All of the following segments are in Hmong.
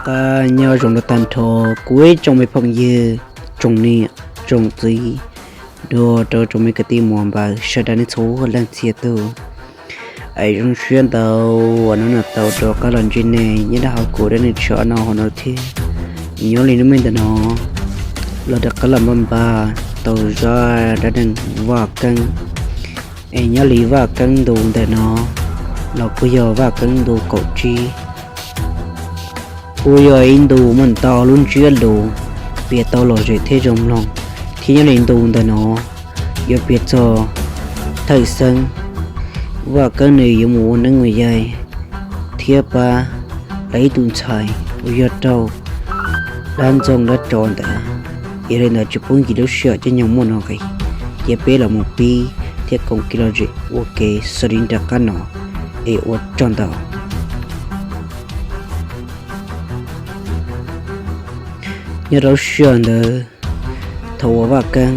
Qab nyob zoo rau tag nrho kuv ib tsoom me phooj ywg, tsoom niam tsoom txiv, dua rau tsoom me kwv tij muam npawg sawv daws nej txhua leej txhia tus. Es zoo siab ntau uas hnub no tau rov qab los ntsib nej nyob rau hauv kuv dab neeg tshiab no hauv no thiab. Nyob li hnub me ntawm no los rov qab los npaj npaj tau zaj dab neeg Vaj Keeb. Es nyob li Vaj Keeb ntu ntawm no los kuj yog Vaj Keeb ntu kaum tsib, kuj yog ib ntu muaj ntau lub ntsiab lus piav tau lom zem thiab zoo mloog, thiab nyob li ntu ntawm no yuav piav txog thawj xeeb Vaj Keeb nws yuav mus ua neeb ua yaig thiab pab lawv ib tug ntxhais uas yog raug dab ntxoog dab tsov ntawd. Yog li ntawd tsis pub nkim lub sij hawm caij nyoog muaj no nqis, cia peb los mus pib thiab koom kev lom zem ua ke xws li nram qab no, es ua tsaug ntau. Nyob rau lub sij hawm ntawd, thaum uas Vaj Keeb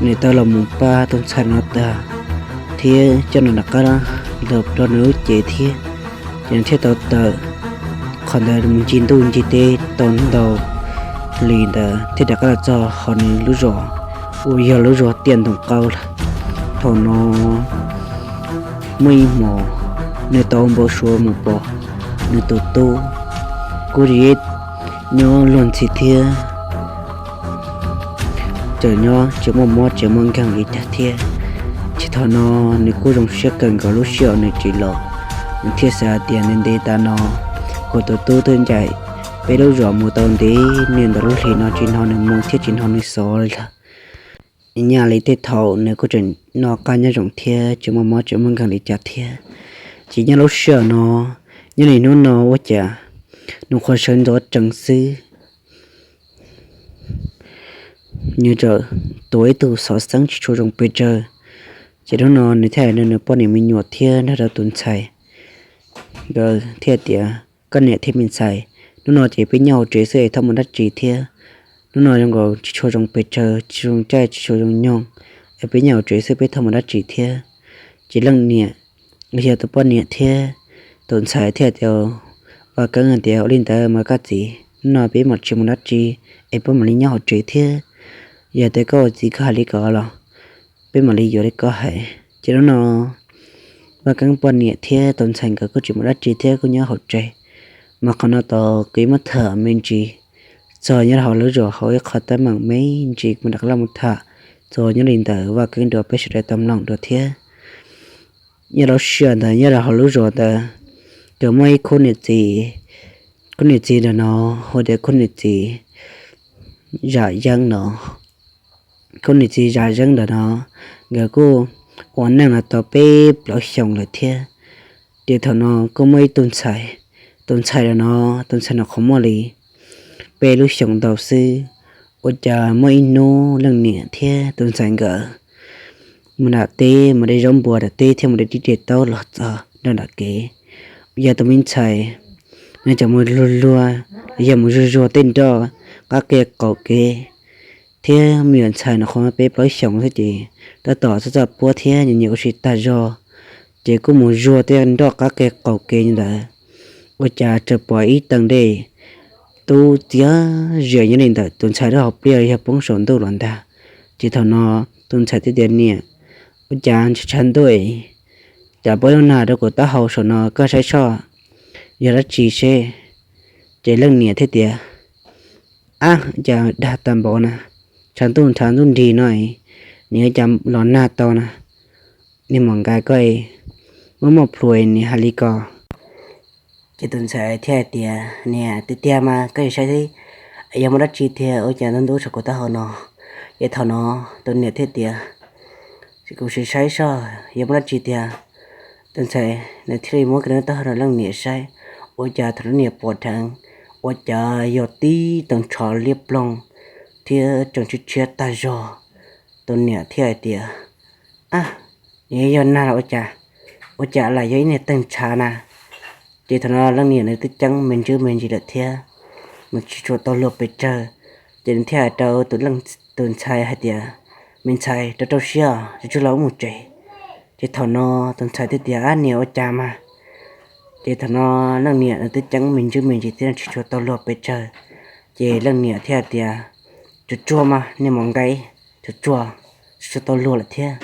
nws tau los mus pab tus ntxhais no tag thiab coj nws rov qab los rau nws lub cev thiab, ces nws thiaj tau tawm qhov ntawd mus ncig ntuj ncig teb tau ntau hlis ntawd thiab rov qab los txog hauv nws lub zos uas yog lub zos Tiaj Ntoo Qaub lawm. Thaum no muaj ib hmos nws tau ua npau suav mus pom nws tus tub kuj nyob luag ntxhi thiab, tseem nyob tsis muaj mob tsis muaj nkeeg li cas thiab. Ces thaum no nws kuj zoo siab kawg nkaus lub sij hawm nws tsis los, nws thiaj xav hais tias ntev ntev tas no kuv tus tub twb ncaim peb lub zos mus tau ntev niaj ntau lub hlis no tsis hnov nws moo thiab tsis hnov nws xov li lawm. Nyaj li tej thaum nws kuj tseem noj qab nyob zoo thiab tsis muaj mob tsis muaj nkeeg li cas thiab. Ces nyob lub sij hawm no, nyob li hnub no ua cas nws qhuav sawv ntxov tsees xwb, nws txawm tuav ib tug xov xeeb tsis tshua zoo pes tsawg. Ces hnub no nws thiaj hais rau nws poj niam me nyuam thiab nrog rau tus ntxhais nkawd thiaj tias, koj niam thiab me ntxhais, hnub no ces peb nyob hauv tsev xwb es txhob mus dab tsi thiab. Hnub no zoo nkaus tsis tshua zoo pes tsawg, tsis zoo caij tsis tshua zoo nyoog, es peb nyob hauv tsev xwb peb txhob mus dab tsi thiab. Ces leej niam, yog tus poj niam thiab tus ntxhais thiaj tias, Vaj Keeb hais tias, ua li ntawd mas koj txiv, hnub no peb mam tsis mus dab tsi, es peb mam li nyob hauv tsev thiab. Yog tias koj ua txiv koj hais li ko los peb mam li yuav li koj hais. Ces hnub no Vaj Keeb poj niam thiab tus ntxhais nkawd kuj tsis mus dab tsi thiab kuj nyob hauv tsev. Mas qhov no tau kuv muab tham me ntsis txog nyob rau hauv lub zos hauv ib qho teeb meem me ntsis kuv mam rov qab los mus tham txog nyob li ntawd Vaj Keeb rau peb sawv daws tau mloog dua thiab. Nyob rau lub sij hawm ntawd nyob rau hauv lub zos ntawd, txawm muaj ib khub niam txiv, khub niam txiv ntawm no hu tias khub niam txiv Zam Yeeb no. Khub niam txiv Zam Yeeb ntawm no, nkawd kuj ua neej los tau peb plaub xyoos lawm thiab. Ces thaum no kuj muaj ib tug ntxhais, tus ntxhais ntawm no, tus ntxhais no qhuav muaj li peb lub xyoos ntau xwb. Ua cas muaj ib hnub leej niam thiab tus ntxhais nkawd mus nram teb, mus de zaub npua nram teb thiab mus de dib de taub los txog nram kev, yog tus me ntxhais nws txawm mus luag luag, yog mus zuag zuag tej nroj qab ke qaum kev, thiab me nyuam ntxhais no qhuav muaj peb plaub xyoos xwb ces tab tom txaj txaj puab thiab nyiam nyiam ua si tag zog, ces kuj mus zuag tej nroj qab ke qaum kev ntawd. Ua cas txawm pom ib tee dej tub txias zias nyob li ntawm tus ntxhais lub hauv pliaj yog poob saum ntuj los ntag. Ces thaum no tus ntxhais thiaj tias, niam, ua cas ntshav ntuj, cas poob lub nag rau kuv taub hau saum no, koj saib soj yog dab tsi seb. Ces leej niam thiaj tias, ab, cas dag tag npaum na, ntshav ntuj ntshav ntuj nrig no, nws cas los nag tau na, niag mom nkas koj, muaj muaj plhus nws hais li ko. Ces tus ntxhais thiaj hais tias, niam, tiag tiag mas koj saib, yog muaj dab tsi tiag ua cas ntub ntub saum kuv taub hau no. Ces thaum no tus niam thiaj tias, kuv sim saib soj yog muaj dab tsi tiag. Tus ntxhais nws thiaj li muab kiag nws taub hau rau leej niam saib, ua cas thaum leej niam pom dheev, ua cas yog tib tug ntshav liab ploog thiab tseem tshiab tshiab tag zog. Tus niam thiaj hais tias, ab, nws yog nag los ua cas, ua cas lam yog ib niag teeg ntshav na. Ces thaum no leej niam nws twb ceeb me ntsis me ntsis lawm thiab, nws tsis tshua tau luag pes tsawg, ces nws thiaj hais rau tus ntxhais hais tias, me ntxhais, rau rau siab, tsis tshua los wb mus tsev. Ces thaum no tus ntxhais thiaj tias, ab niam, ua cas mas, Ces thaum no leej niam nws twb ceeb me ntsis me ntsis thiab nws tsis tshua tau luag pes tsawg. Ces leej niam thiaj tias, Tsuag tsuag mas niag mos nkees, tsuag tsuag, tsis tshua tau luag lawm thiab.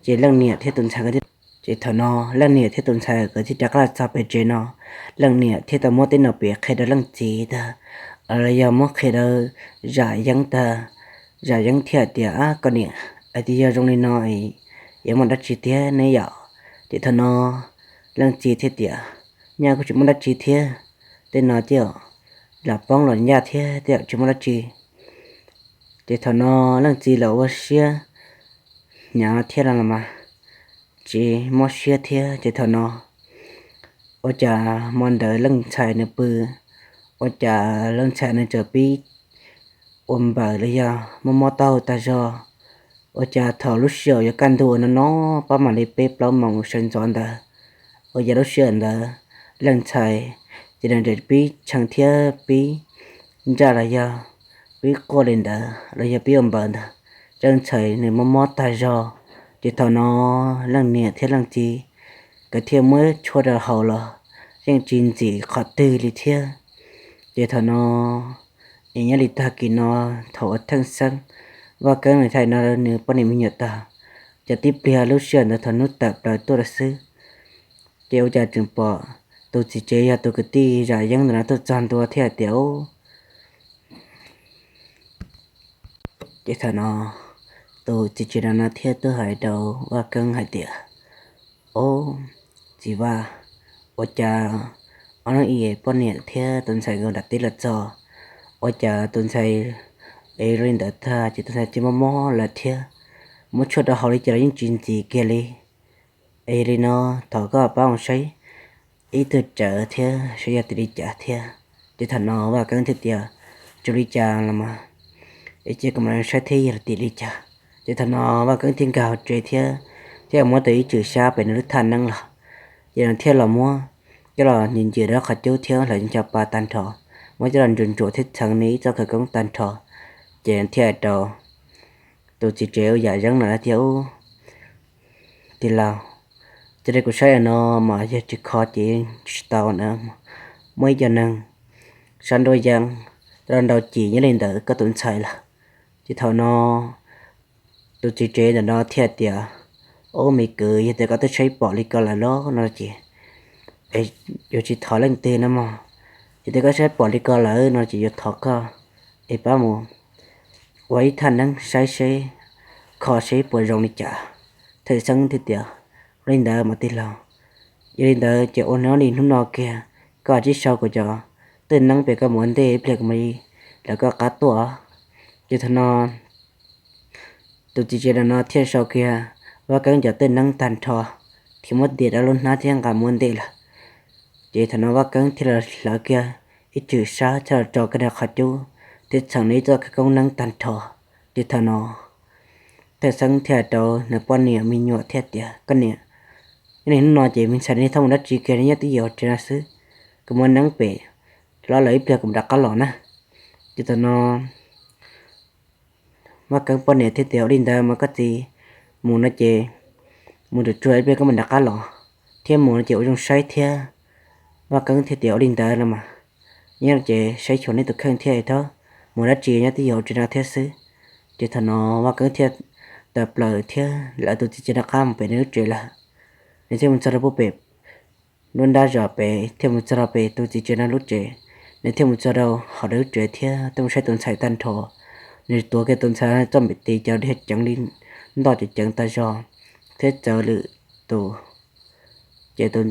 Ces leej niam thiab tus ntxhais nkawd thiaj, ces thaum no leej niam thiab tus ntxhais nkawd thiaj rov qab los txog pem tsev no. Leej niam thiaj tau muab tej no piav qhia rau leej txiv ntag, los yog muab qhia rau Zam Yeeb ntag. Zam Yeeb thiaj tias, Koj niam, hais tias yog zoo li no, yuav muaj dab tsi thiab ne yom? Ces thaum no leej txiv thiaj tias, Nyaj kuj tsis muaj dab tsi thiab, tej no tej zaum lam poob los ncaj thiab tej zaum tsis muaj dab tsi. Ces thaum no leej txiv los ua siab hnyav thiab los mas tsis mob siab thiab. Ces thaum no ua cas hmo ntawd leej ntxhais nws pw, ua cas leej ntxhais nws txawm pib ua npaws los yog mob mob taub hau tag zog. Ua cas thaum lub sij hawm yuav kaj ntug no no, pab mam li peb plaub moos sawv ntxov ntawd, ua cas lub sij hawm ntawd leej ntxhais ces nws pib tshee thiab pib ntsaj los yog pib quaj li ntawd los yog pib ua npaws ntawd, leej ntxhais nws mob mob tag zog. Ces thaum no leej niam thiab leej txiv nkawd thiaj muab tshuaj rau haus los yeej tsis ntxim qhov twg li thiab. Ces thaum no es nyob li tag kis no, thaum uas Theej Xeeb, Vaj Keeb nws thaij no nws poj niam me nyuam tag, ces tib pliag lub sij hawm ntawd thaum hnub tawm plaws tuaj lawm xwb, ces ua cas tseem pom tus txiv tsev yog tus kwv tij Zam Yeeb ntawm no tuaj txog ntua thiab hais tias, Ces thaum no tus txiv tsev no no thiaj tuaj hais rau Vaj Keeb hais tias, Ob, txiv Vaj, ua cas ob hnub ib poj niam thiab tus ntxhais nkawd nram teb los txog, ua cas tus ntxhais es zoo li ntawd tag ces tus ntxhais tsis mob mob lawm thiab, muab tshuaj rau haus li cas los yeej tsis ntxim kiag li. Es yog li no thov koj pab mus saib ib tug tsawv thiab saib yog tim li cas thiab. Ces thaum no Vaj Keeb thiaj tias, Tsis ua li cas los mas, es cia kuv mam saib thiab yog tim li cas. Ces thaum no Vaj Keeb thiaj nkag hauv tsev thiab, thiab muab tau ib tswm sab pem nws lub thaj neeb los, ces nws thiaj los muab coj los ncim ncim rau qhov cub thiab hlawv ncho pa tag nrho, muab coj los ntsuam ntsuam thiab txheev nws ib txoj khawv koob tag nrho. Ces nws thiaj hais rau tus txiv tsev ua Zam Yeeb no tias, Ub, tij laug, cia li kuv saib no mas yog tsis kho ces tsis tau na. Muaj ib co neeg sab nruab yeeb rau nrau cim nyob li ntawd koj tus ntxhais lawm. Ces thaum no tus txiv tsev ntawm no thiaj tias, Ub, me kwv, yog tias koj twb saib pom li ko lawm los no ces yuav tsis thov leej twg no mog. Yog tias koj saib pom li ko lawm no ces yuav thov koj es pab mus ua ib thaj neeb saib seb, kho seb puas zoo li cas. Thawj Xeeb thiaj tias, Ua li ntawd mas tij laug, yog li ntawd ces ua hnub li hnub no kiag, koj cia li sau kuv cov twj neeb pem koj mus ua ntej ib pliag kuv mam li lawv koj qab tuaj. Ces thaum no tus txiv tsev no thiaj sau kiag Vaj Keeb cov twj neeb tag nrho, thiab muab ntiam rau lub hnab thiab nqa mus ua ntej lawm. Ces thaum no Vaj Keeb thiaj los hlawv kiag ib tswm sab thiab los tso kiag rau qhov cub thiab txheem nws ib txoj khawv koob neeb tag nrho. Ces thaum no Thawj Xeeb thiaj hais rau nws poj niam me nyuam thiab tias, Koj niam, nyob li hnub no ces me ntxhais nej txhob mus dab tsi kiag, nyob twj ywm hauv tsev no xwb, kuv mus ua neeb pem hlob lawv ib pliag kuv mam rov qab los na. Ces thaum no Vaj Keeb poj niam thiaj tias, Ua li ntawd mas koj txiv, mus no ces mus tsuag tsuag ib pliag koj mam rov qab los, thiab mus no ces ua zoo saib thiab. Vaj Keeb thiaj tias, Ua li ntawd los mas, nyob no ces saib xyuas nej tus kheej thiab, thov mus dab tsi nyob twj ywm hauv tsev no thiab xwb. Ces thaum no Vaj Keeb thiaj tawm plaws thiab lawv tus txiv tsev rov qab mus pem nws lub tsev lawm. Nws thiaj mus txog rau pem nruab nrab zos pem, thiaj mus txog rau pem tus txiv tsev no lub tsev. Nws thiaj mus txog rau hauv lub tsev thiab thiaj mus saib tus ntxhais tag nrho. Nws tuav kiag tus ntxhais txoj me tis cov diag ceev li ntoj ceev ceev tag zog thiab txawv lwm tus. Ces tus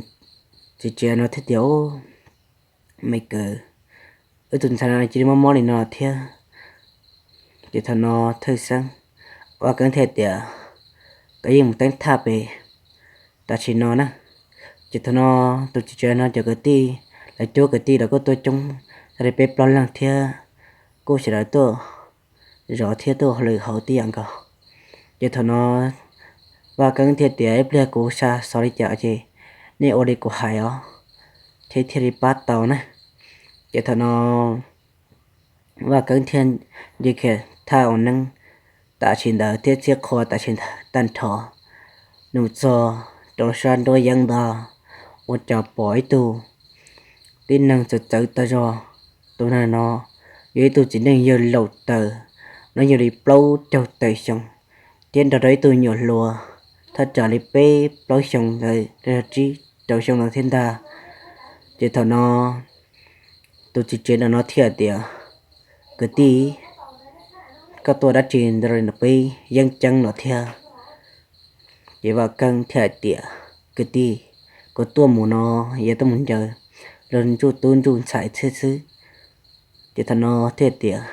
txiv tsev no thiaj tias, Ub, me kwv, wb tus ntxhais no cia li mob mob li no thiab. Ces thaum no Thawj Xeeb, Vaj Keeb thiaj tias, Koj yeej mus teeb thaj pem tam sim no na. Ces thaum no tus txiv tsev no cov kwv tij, lawv cuab kwv tij los kuj tuaj coob, tag li peb plaub leeg thiab, kuj sawv daws tuaj zov thiab tuaj hauj lwm hauv tib yam nkaus. Ces thaum no Vaj Keeb thiaj tias, Ib pliag kuv xa xov li cas ces nej ua li kuv hais os, thiaj thiaj li pab tau na. Ces thaum no Vaj Keeb thiaj nce kiag thaj ua neeb tam sim ntawd thiab txhij qhua tam sim ntawd tag nrho, nws mus txog rau sab nruab yeeb ntawd, ua cas pom ib tug tib neeg txawv txawv tas zog. Tus neeg no yog ib tug txiv neej yawg laus taws, nws yog li plaub caug tawm xyoo, thiab nrog rau ib tug nyuam hluas thaj tsam li peb plaub xyoo ntawd los yog tsib rau xyoo ntawd thiab ntag. Ces thaum no tus txiv tsev ntawm no thiaj tias, Kwv tij, koj tuaj dab tsi ntawm peb yeeb ceeb no thiab? Ces Vaj Keeb thiaj hais tias, Kwv tij, kuv tuaj mus no yog tuaj mus ncaws luag ntsuj tub ntsuj ntxhais thiab xwb. Ces thaum no thiaj tias,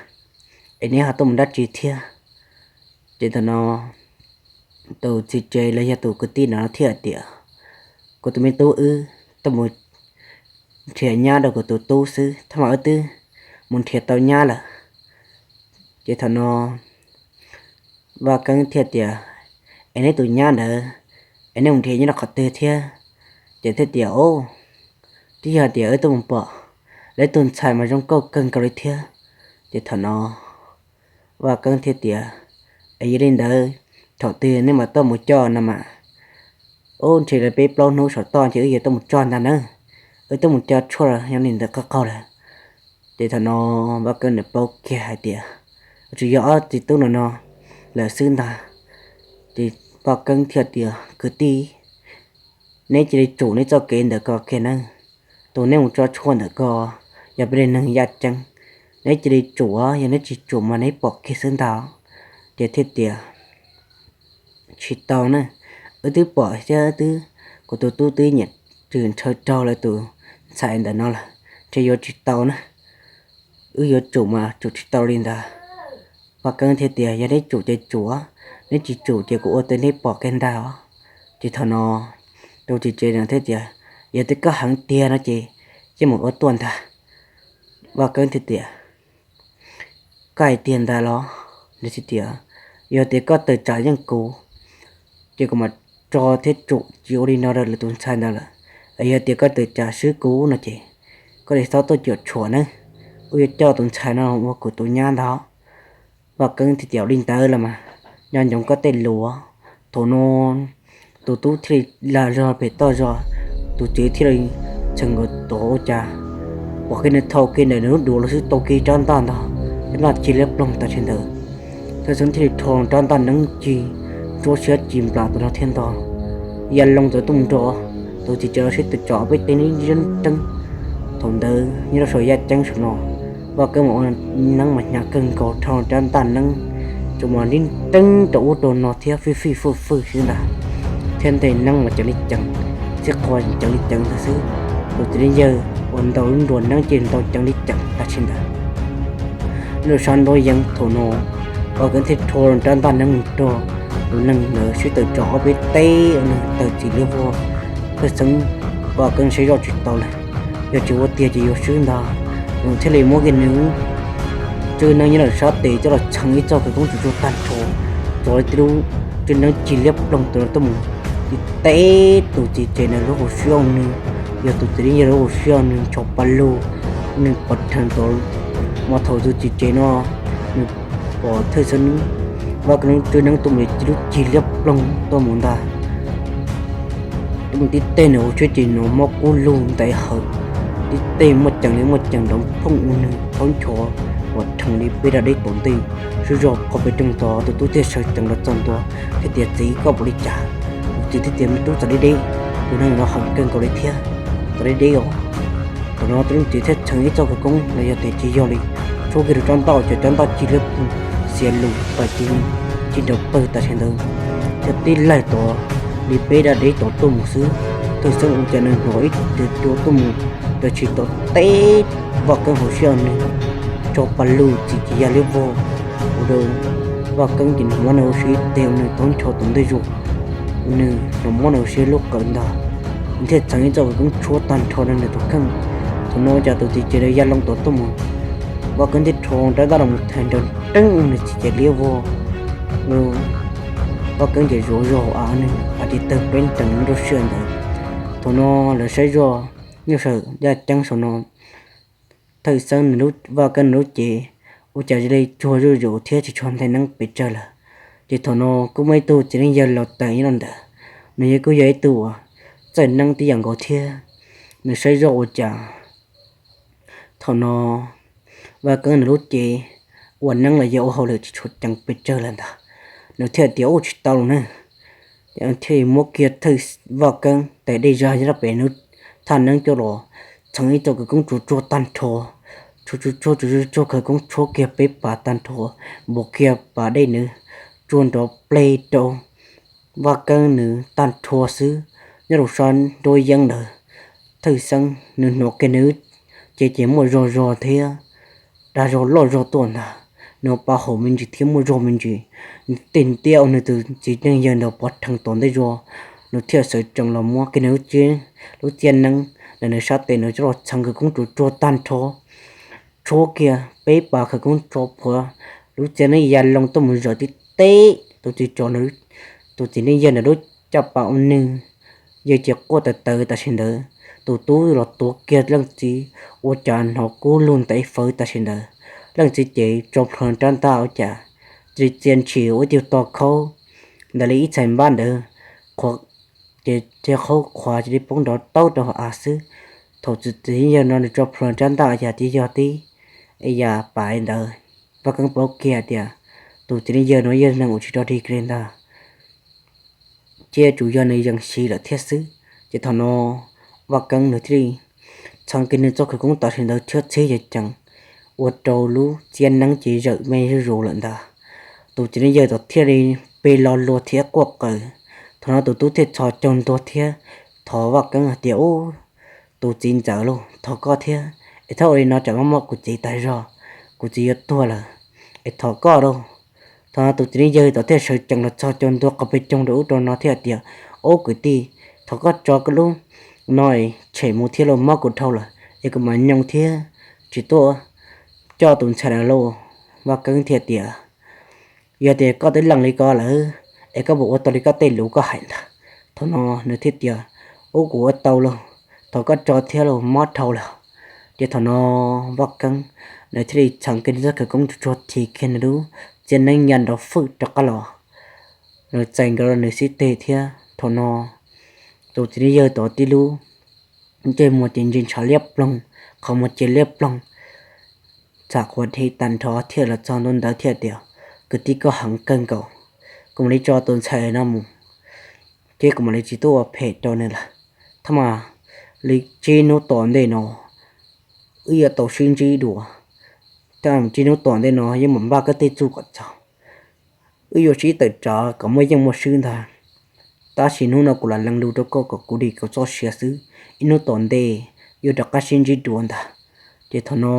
Es neb ho tuaj mus dab tsi thiab? Ces thaum no tus txiv tsev los yog tus kwv tij no thiaj tias, Kuv tus me tub wb tuaj mus nrhiav nyab rau kuv tus tub xwb, thaj mas wb twb mus nrhiav tau nyab lawm. Ces thaum no Vaj Keeb thiaj tias, Es neb tus nyab ntawd, es neb mus nrhiav nyob rau qhov twg thiab? Ces thiaj tias, Ub, twb yog hais tias wb tuaj mus pom lawv ib tug ntxhais mas zoo nkauj kawg nkaus li thiab. Ces thaum no Vaj Keeb thiaj tias, Es yog li ntawd thaum twg neb mam tuaj mus coj no mas? Ub, nrhiav li peb plaub hnub saum toj ces wb yuav tuaj mus tso ntag nawb. Wb tuaj mus coj tshuaj nyob li ntawd qhov qaug lawm. Ces thaum no Vaj Keeb nws paub kiag hais tias tsuas yog ob txiv tub no no lawm xwb ntag. Ces Vaj Keeb thiaj tias, Kwv tij, neb cia li tsum neb txoj kev ntawm ko kiag nawb. Tus neb mus tso tshuaj ntawm ko yog peb li neeg yaj ceeb, neb cia li tsum, yog neb tsis tsum mas neb pom kiag xwb ntag. Ces thiaj tias, Tsis tau na, wb twb pom thiab wb twb, kuv tus tub twb nyiam tshwm nrhaw raug lawv tus ntxhais ntawm no lawm, ntshe yuav tsis tau na. Wb yuav tsum mas tsum tsis tau li ntawd. Vaj Keeb thiaj tias, Yog neb tsum ces tsum, neb tsis tsum ces kuv ua rau neb pom kiag ntag os. Ces thaum no tus txiv tsev no thiaj tias, Yog tias koj heev tiag no ces cia mus ua tuaj ntag. Vaj Keeb thiaj tias, Koj hais tiag ntag los? Nws thiaj tias, Yog tias koj tawm tsam yeej kuv, ces kuv mam tso thiab tsum tsis ua li no rau lwm tus ntxhais ntawd lawm. Yog tias koj tawm tsam swb kuv no ces koj li txhob tuaj cuam tshuam nawb, wb yuav coj tus ntxhais no ua kuv tus nyab ntag. Vaj Keeb thiaj tias, Ua li ntawd los mas nco ntsoov koj tej lus. Thaum no tus tub thiaj li lag zog pem toj zog, tus txiv thiaj li txheem nkaus tod ua cas pom kiag nws thau kiag ntawm nws lub duav los xwb tau kiag rab ntaj ntag, rab ntaj cig liab ploog tas li ntawd. Thawj Xeeb thiaj li rho rab ntaj neeb cig, ntsuab siab cig nplas tus no thiab ntag. Ya loo tawm tuaj mus nrog tus txiv tsev no sib tawm tsam peb teg nib nreeb. Thaum ntawd nyob rau saum yaj ceeb saum no, Vaj Keeb mas ua neeb mas hnyav kawg nkaus, rho rab ntaj neeb tsuas mas nib nreeb rau ub rau no thiab fij fij fwj fwj xwb ntag, thiab ntej neeb mas ceev li ceev, txij qhov ceev li ceev ntawd xwb. Tus txiv neej yawg uas ntaus lub nruas neeb ces ntaus ceev li ceev tas li ntawd. Nyob rau sab nruab yeeb thaum no, Vaj Keeb thiaj rho rab ntaj neeb mus nrog tus neeg ntawd sib tawm tsam ob peb teg, neeg tawg txim liab vog. Thawj Xeeb, Vaj Keeb saib zoj tsis tau lawm, yog tsis ua tiag ces yuav swb ntag. Nws thiaj li muab kiag nws tswb neeb nyob rau sab tes coj los txheev ib txoj khawv koob tsuj tsuag tag nrho, txog tib lub tswb neeb cig liab ploog tus no tuaj mus, tib teb tus txiv tsev ntawd lub hauv siab ua nws, yog tus txiv neej yawg lub hauv siab ua nws ncho pa lug, nws pov rhees tod. Mas thaum tus txiv tsev no nws pom Thawj Xeeb, Vaj Keeb tswb neeb tuaj mus li tib lub cig liab ploog tuaj mus ntag. Tuaj mus tib teg nws hauv siab ces nws mob kub lug ntais hawm, tib teg muaj ceem li muaj ceem nrov phooj ua nws thaub ncho uas rhees li peb da deb tom ntej. Sib zog qhov pem rooj tod tus tub thiaj sawv tsees los txog ntua thiab tias, Txiv, koj puas li cas? Tus txiv thiaj tias, Me tub, txom deb deb, tus neeg no heev kawg nkaus li thiab, txom deb deb os. Thaum no tus leej txiv thiaj txheev ib txoj khawv koob los yog tias tsis yog li, tshuab kiag rau rab ntaj, ces rab ntaj cig liab ploog xiav lus pais ci nraud pawg tas li ntawd, thiab tib laig tod li peb da deb tod tuaj mus xwb. Thawj Xeeb ua cas nws hnov ib tus cua tuaj mus, tab sis tod teb Vaj Keeb hauv siab ua nws ncho pa lug txim ci ya liab vog. Ua rau Vaj Keeb ces nws muab nws hauv siab ib teg ua nws thaub ncho tom ntej zuag, ua nws nws muab nws hauv siab lub qawm ntag, nws thiaj txheev ib txoj khawv koob tshuab tag nrho nws tus kheej. Thaum no cas tus txiv tsev ntawd ya loo tod tuaj mus, Vaj Keeb thiaj rho rab ntaj los mus thaiv nrov nreeb ua nws txim ci liab vog. Vaj Keeb ces zuav zog av nws av tis tawg peb nrees nyob rau sij hawm ntawd. Thaum no lawv saib zoj nyob saum yaj ceeb saum no, Thawj Xeeb, Vaj Keeb nws lub cev ua cas zoo li tsuag zuj zus thiab tsis tshua nthe neeb pes tsawg lawm. Ces thaum no kuj muaj ib tug txiv neej yawg laus tawm nyob rau ntawd, nws yog kuj yog ib tug uas txawj neeb tib yam nkaus thiab. nws saib zoj ua cas thaum no Vaj Keeb nws lub cev ua neeb los yog ua hauj lwm tsis tshua ceev pes tsawg lawm ntag. Nws thiaj tias, Ub, tsis tau lawm ne. Thiaj muab kiag thawj Vaj Keeb tes dej zag nyob rau pem nws thaj neeb coj los txheev ib co khawv koob tsuag tsuag tag nrho, tsuag tsuag tsuag tsuag tsuag khawv koob tshuab kiag peb pas tag nrho, npuas kiag pas dej nws tsuag nrov pleg rau Vaj Keeb nws tag nrho xwb. Nyob rau sab nruab yeeb ntawd, thawj xeeb nws hnov kiag nws ces ces muaj zog zog thiab dag zog loj zog tuaj ntag. Nws pab haum me ntsis thiab muaj zog me ntsis, tej ntiab ua nws tus txiv neej yawg ntawd pov rhees tom ntej zog. Nws thiaj sawv tsees los muab kiag nws lub txiab neeb ntawm nws sab tes nws coj los txheev khawv koob tsuag tsuag tag nrho, tshuab kiag peb pas khawv koob tso plhuav, lub txiab neeb ya loo tuaj mus zaws tib teb tus txiv tsov ntawd, tus txiv neej yawg ntawd lub caj pas ua nws yawg ces quaj tawv tawv tam sim ntawd. Tus tub los tuav kiag leej txiv ua cas hnov kub lug ntev fawv tam sim ntawd. Leej txiv ces tso plhuav rab ntaj ua cas cia li txia ntshis ua ib tug to khaub ntawd li ib txhais npab ntawd, qhuav ces txia khaub qhuav cia li poob nrov taub rau hauv av xwb. Thaum tus txiv neej yawg no nws tso plhuav rab ntaj ua cas tib yog tib, es yam pam ntawd Vaj Keeb paub kiag tias tus txiv neej yawg no yog neeg uas tsis rog dig li ntag, ces tsuas yog nws yees siv lawm thiab xwb. Ces thaum no Vaj Keeb nws thiaj li txheev kiag nws txoj khawv koob tam sim ntawd thiab txhib yees ceev, ua rau lub txiab neeb ces zawm me zuj zus lawm ntag. Tus txiv neej yawg tod thiaj li pe lo lua thiab quaj qw. Thaum no tus tub thiaj txhos caug ntuag thiab thov Vaj Keeb hais tias, Ub, tus txiv ntxawm lauj, thov koj thiab, es thaum ua li no tsam muab kuv txiv tas zog, kuv txiv yuav tuag lawm, es thov koj lauj. Thaum no tus txiv neej yawg tod thiaj sawv tsees los txhos caug ntuag qhov pes coog rau ub rau no thiab hais tias, Ub kwv tij, thov koj tso koj lub no tshem mus thiab lauj, mob kuv dhau lawm es kuv mam nyoo thiab tsis tuaj coj tus ntxhais lawm lauj. Vaj Keeb thiaj tias, Yog tias koj twb lees li ko lawm es koj puas ua tau li koj tej lus koj hais ntag? Thaum no nws thiaj tias, Ub, kuv ua tau lauj, thov koj tso thiab lauj, mob dhau lawm. Ces thaum no Vaj Keeb nws thiaj li txheev kiag nws txoj khawv koob tsuag tsuag thim kiag nws lub txiab neeb ya nrov fwj rov qab los, nws txais nkaus rau nws xib teg thiab. Thaum no tus txiv neej yawg tod tib lub ntsej muag ces ntsia ntshav liab ploog, qhov muag ces liab ploog, txham quav dhi tag nrho thiaj los txog ntua ntawd thiaj tias, Kwv tij, koj heev kawg nkaus, kuv mam li tso tus ntxhais no mus, ces kuv mam li tsis tuaj ua phem rau nws lawm. Thaj mas li tsib hnub tom ntej no wb yuav tau sib ntsib dua. Thaj mas tsib hnub tom ntej no yeej mam npaj koj tej txuj kom txog, wb yuav sib tawm tsam kom muaj yeej muaj swb ntag. Tab sis hnub no kuv lam lees lus rau koj kom kuv dim kuv txoj sia xwb, ib hnub tom ntej yuav rov qab sib ntsib dua ntag. Ces thaum no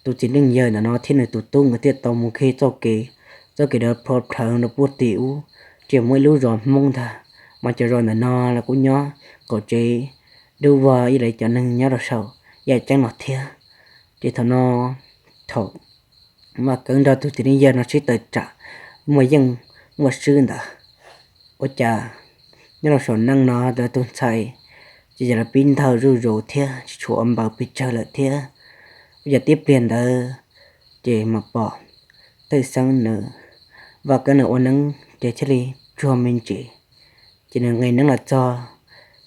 tus txiv neej yawg ntawm no thiab nws tus tub nkawd thiaj tau mus kiag txoj kev, txoj kev ntawd plho plhawv rau puag tim ub, ces muaj ib lub zos Hmoob ntag, mas cov zos ntawm no los kuj nyob qaum tsev dub vog ib yam li cov neeg nyob rau saum yaj ceeb no thiab. Ces thaum no, thaum Vaj Keeb nrog tus txiv neej yawg no sib tawm tsam muaj yeej muaj swb ntawd, ua cas nyob rau saum neej no lawv tus ntxhais ces yog lawv pib ntawg zuj zus thiab tsis tshua ua npaws pes tsawg lawm thiab. Ua cas tib pliag ntawd ces mam pom Thawj Xeeb nws, Vaj Keeb nws ua neeb ces thiaj li tsuag me ntsis. Ces nws nqis neeb los txog,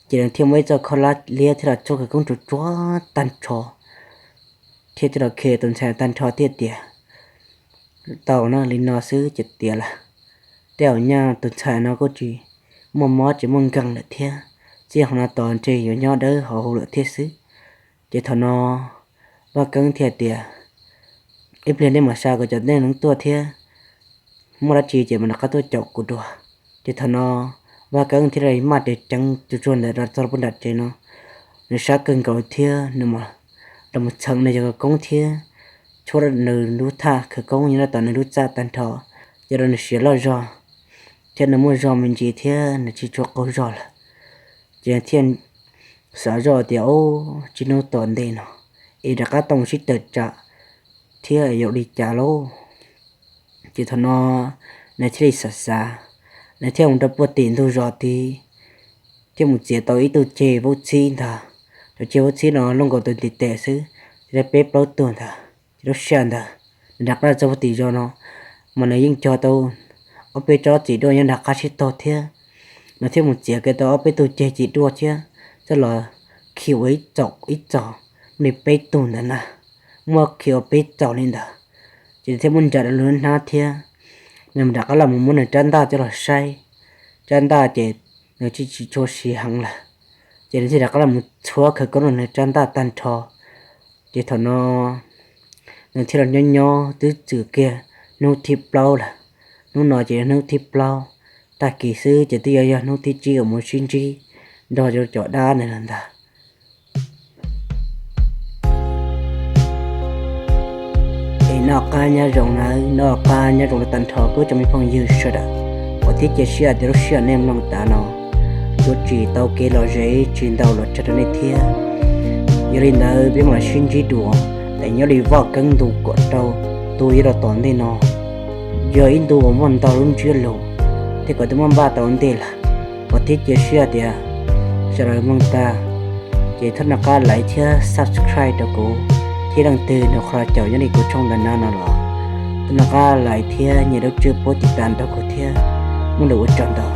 ces nws thiaj muab ib txoj khaub hlab liab thiab los txhua khawv koob tsuag tsuag tag nrho, thiab thiaj los qhia tus ntxhais tag nrho thiab tias, Tau na, li no xwb ces tiav lawm. Tej zaum nyaj tus ntxhais no kuj tsis muaj mob tsis muaj nkeeg lawm thiab, txij hauv no tos ntshe yuav nyob dawb hauv hauv lawm thiab xwb. Ces thaum no Vaj Keeb thiaj tias, Ib pliag nej mam xa kom cov neeg tuaj thiab, muaj dab tsi ces mam rov qab tuaj caum kuv dua. Ces thaum no Vaj Keeb thiaj li maj tes ceev tus tsuag ntawd rau txog rau puag nram tsev no, nws sab kawg nkaus thiab nws mam los mus txheev nws cov khawv koob thiab tshuab nws lub thaj khawv koob nyob rau tom nws lub txaj tag nrho, ces rau nws siav loj zog thiab nws muaj zog me ntsis thiab nws tsis tshua qaug zog lawm. Ces thiaj xav zoj tias, Ub, tsib hnub tom ntej no es rov qab tau sib tawm tsam thiab yuav ua li cas lauj? Ces thaum no nws thiaj li xav xav, nws thiaj mus rau puag tim ntug zos tid, thiaj mus txiav tau ib tug ceg vaub txhib ntag. Cov ceg vaub txhib no luaj nkaus tus ntiv tes xwb, ces peb plaub tug ntag. Ces lub sij hawm ntawd nws rov qab los txog puag tim zos no, mas nws yeej cog tau ob peb tsob txiv duaj nyob nram qab sib tog thiab. Nws thiaj mus txiav kiag tau ob peb tug ceg txiv duaj thiab coj los khi khi ua ib txaus ib txaus, muaj li peb tug ntawd na, muab khi ua peb txaus li ntawd, ces nws thiaj muab ntsaws rau lub hnab thiab. Nws mam rov qab los mus muab nws rab ntaj coj los saib, rab ntaj ces nws tsis tshua siv heev lawm, ces nws thiaj rov qab los mus txhuab khawv koob rau nws rab ntaj tag nrho. Ces thaum no nws thiaj los nyob nyob twb txwm kiag hnub thib plaub lawm. Hnub no ces yog hnub thib plaub, tag kis xwb ces twb yuav yog hnub thib tsib uas mus sib ntsib nrog rau cov dab ntawd lawm ntag. Es noj qab nyob zoo nawb, noj qab nyob zoo rau tag nrho kuv cov me phooj ywg sawv daws uas thiab cia siab tias lub sij hawm nej mloog tas no yuav tsim tau kev lom zem tsis ntau los tshaj rau nej thiab. Yog li ntawd peb mam sib ntsib dua, es nyob li Vaj Keeb ntu kaum rau, ntu yuav los tom ntej no yog ib ntu uas muaj ntau lub ntsiab lus thiab kom twb muab npaj tau ntej lawm, uas thiab cia siab tias sawv daws mloog tag ces thov noj qab like thiab subscribe rau kuv, thiab leej twg nrog qhov caum nyob li kuv tshooj ntawm no no los thov noj qab like thiab nyem lub tswb puab tiv tas nrog kuv thiab. Muaj lus ua tsaug ntau.